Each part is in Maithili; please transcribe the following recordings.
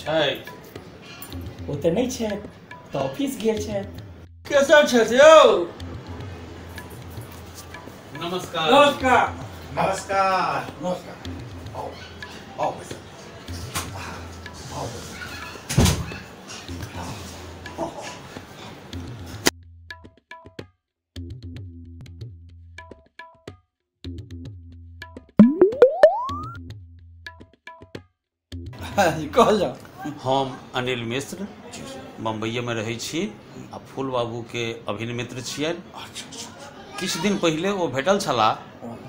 छथि? ओ तऽ नहि छथि, तऽ ऑफिस गेल छथि। के सब छथि यौ? नमस्कार। नमस्कार। नमस्कार। नमस्कार। आओ आओ बैसू। आओ बैसू। कहल जाओ। हम अनिल मिश्र बम्बइएमे रहै छी आ फूल बाबूके अभिन्न मित्र छियनि। अच्छा अच्छा। किछु दिन पहिले ओ भेटल छलाह,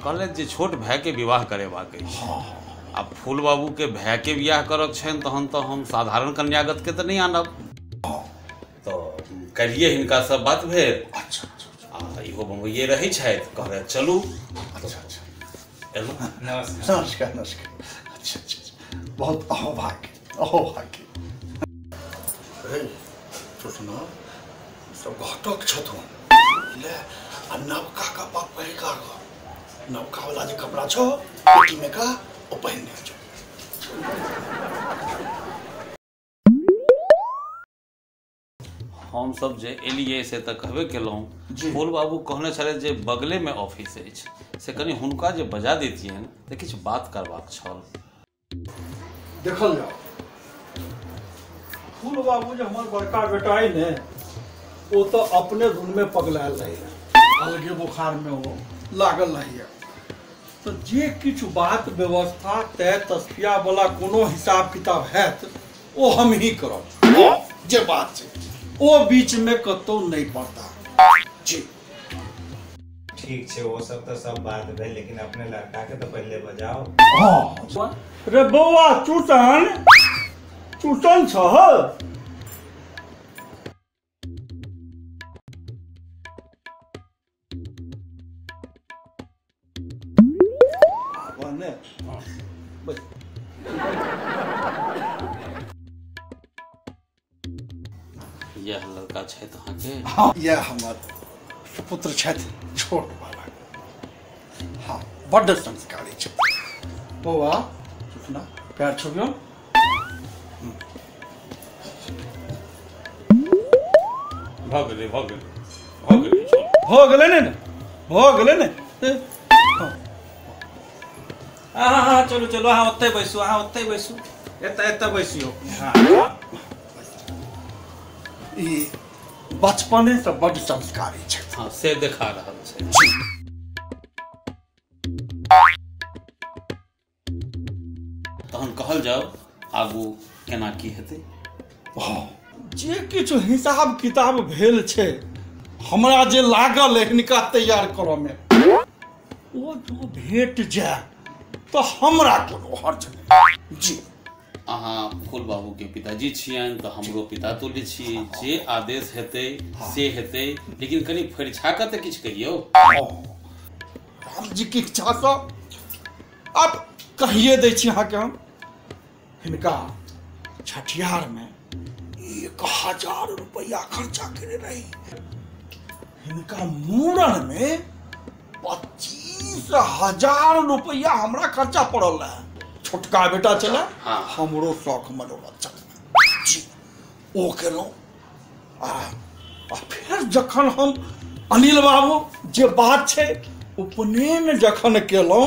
कहलथि जे छोट भायके विवाह करेबाक अछि। आ फूल बाबूके भायके बियाह करक छनि तहन तऽ हम साधारण कन्यागतके तऽ नहि आनब। तऽ काल्हिए हिनकासँ बात भेल। अच्छा अच्छा। आ इहो बम्बइए रहै छथि, कहलथि चलू। अच्छा अच्छा। एलहुँ। नमस्कार। नमस्कार नमस्कार। अच्छा अच्छा, बहुत अहोभाग्य अहोभाग्य। सुनो, सब घटक छथुन ले आ नवका कपड़ा पहिर कऽ, नवका वाला जे कपड़ा छौ पेटी में का ओ पहिरने छौ। हम सब जे एलियै से तऽ कहबे केलहुँ। फूल बाबू कहने छलथि जे बगलेमे ऑफिस अछि, से कनि हुनका जे बजा दैतियनि तऽ किछु बात करबाक छल। देखल जाओ, फूल बाबू जे हमर बड़का बेटा अइ ने, ओ तऽ अपने धुनमे पगलायल रहैए, अलगे बुखारमे ओ लागल रहैए। तऽ जे किछु बात व्यवस्था तय तस्फिया वाला कोनो हिसाब किताब हैत ओ हम ही करब। जे बात छै ओ बीचमे कतहु नहि पड़ता। जी ठीक छै, ओ सब तऽ सब बात भेल, लेकिन अपने लड़का के तऽ पहिले बजाओ। हाँ रे बौआ चूटन, चूटन छह? ने बस। यह लड़का छथि अहाँके? हाँ, यह हमर सुपुत्र छथि, छोट वाला। हाँ, बड्ड संस्कारी छथि। बौआ सुना, पैर छुबियौ। भऽ गेलै भऽ गेलै भऽ गेलै भऽ गेलै ने, भऽ गेलै ने। हाँ हाँ चलू चलू, अहाँ ओतहि बैसू, अहाँ ओतहि बैसू, एतऽ एतऽ बैसियौ। हाँ ई बचपने से बड्ड संस्कारी छथि। हाँ से देखा रहल छै। तहन कहल जाओ आगू केना की हेतै? हाँ जे किछु हिसाब किताब भेल छै हमरा जे लागल हिनका तैयार करऽ मे, ओ जो भेट जाय तऽ हमरा कोनो हर्ज नहि। जी अहाँ फूल बाबू के पिताजी छियनि तऽ हमरो पिता तुल्य छी, जे आदेश हेतै से हेतै, लेकिन कनि फरिछा कऽ तऽ किछु कहियौ। राम जी की इच्छासँ आब कहिए दै छी अहाँके हम, हिनका छठिहारमे 1000 रुपैआ खर्चा केने रही, हिनका मूड़नमे 25,000 रुपैआ हमरा खर्चा पड़ल रहे। छोटका बेटा छलै, हमरो शौक मनोरथ छल जी, ओ केलहुँ। आ फेर जखन हम अनिल बाबू जे बात छै उपनयन जखन केलहुँ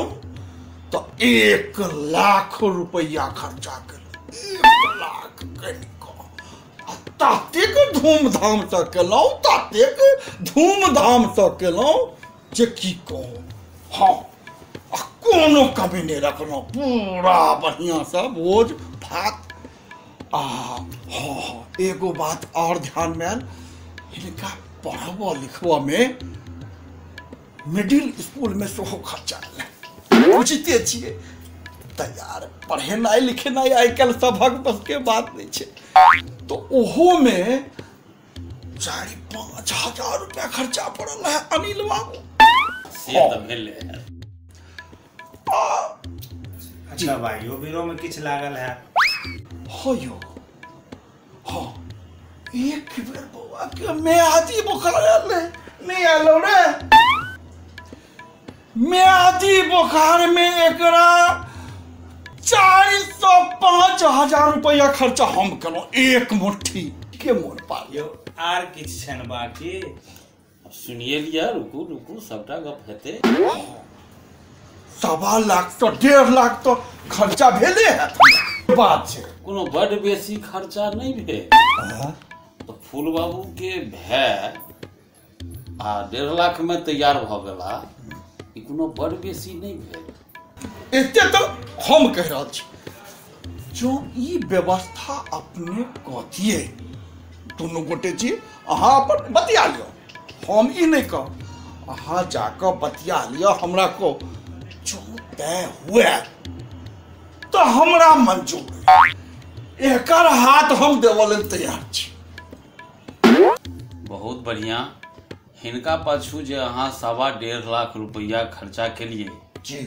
तऽ 1 लाख रुपैआ खर्चा केलहुँ, 1 लाख कऽ। आ ततेक धूमधामसँ केलहुँ, ततेक धूमधामसँ केलहुँ जे की कहू। हाँ, आ कोनो कमी नहि रखलहुँ, पूरा बढ़िआँसँ भोज भात। आ हाँ हाँ, एगो बात आओर ध्यानमे आयल, हिनका पढ़बऽ लिखबऽमे मिडिल स्कूलमे सेहो खर्चा आयल। बुझिते छियै तैयार पढ़ेनाइ लिखेनाइ आइ काल्हि सभक बसके बात नहि छै, तऽ ओहोमे 4-5 हजार रुपया खर्चा पड़ल है अनिल बाबू। से तऽ भेलै। अच्छा भाइयो बीरो में किछु लागल है? हाँ यो, हाँ एक बेर बौआ के मेयादी बोखार आयल रहे, नहीं आयल रे मेयादी बोखार में एकरा 4 से 5 हजार रुपया खर्चा हम केलहुँ एक मुट्ठी के मोन पाल। यौ आर किछु छनि बाकी? सुनिए लिअ, रुकू रुकू, सबटा गप हेतै। 1.25 लाख तो 1.5 लाख तो खर्चा भेले हैत। बात छै कोनो बड बेसी खर्चा नहीं भेल। तो फूल बाबू के भाय आ 1.5 लाख में तैयार भ गेला, ई कोनो बड बेसी नहीं भेल। एते तो हम कह रहल छी जो ई व्यवस्था अपने कऽ दिए, दुनू गोटे छी, अहाँ अपन बतिया लिअ, हम ई नहीं कहब, अहाँ जाकऽ बतिया लिअ, हमरा को जो तय हुए तो हमरा मंजूर, एकर हाथ हम देवऽ लेल तैयार छी। बहुत बढ़िया। हिनका पाछू जे अहाँ 1.25 लाख रुपया खर्चा केलिए जी,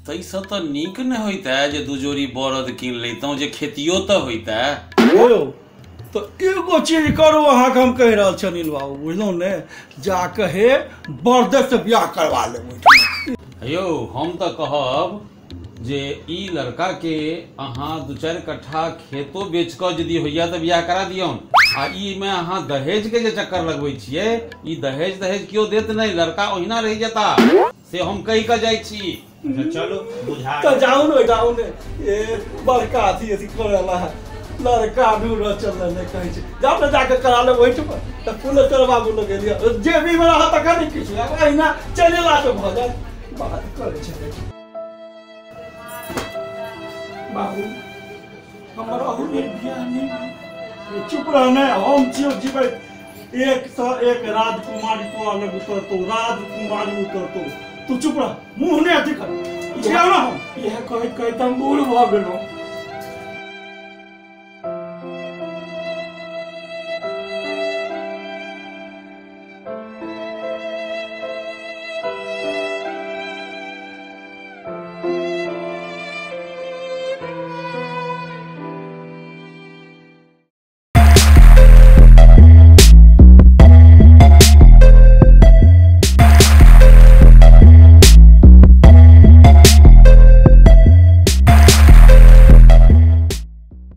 ताहिसँ तऽ नीक नहि होइते जे 2 जोड़ी बरद कीन लैतहुँ, जे खेतियो तऽ होइते। यौ तो एगो चीज करू अहाँके हम कहि रहल छी अनिल बाबू, बुझलहुँ ने, जाकऽ हे बरदे से बियाह करवा लेब। यौ हम तऽ कहब जे ई लड़का के अहाँ 2-4 कट्ठा खेतो बेच कऽ यदि होइया तऽ बियाह करा दियौन। आ ई में अहाँ दहेज के जे चक्कर लगबै छियै, ई दहेज दहेज केओ देत नहीं, लड़का ओहिना रहि जेता, से हम कहि कऽ जाइ छी। चलो बुझा तऽ जाउ ने, जाउ ने, ए बड़का अथी अथी करऽ है लड़का ढूंढऽ चल नहि कहै छै, जाउ ने जाकऽ करा लेब ओहिठाम। तऽ फूलेश्वर बाबू लग गेलियै, जेबी मे रहत तखन ने किछु, अहिना चलि एला तऽ भऽ जायत। बात करै छै बाबू, हमर अहू बेर बियाह नहि भेल। चुप रहने, हम छियौ जीवैत, 1 से 1 राजकुमारी तोरा लग उतरतौ, राजकुमारी उतरतौ, तू चुप रह, मुँह नहि अथी कर, छियौ ना हम। इएह कहैत कहैत हम बूढ़ भऽ गेलहुँ।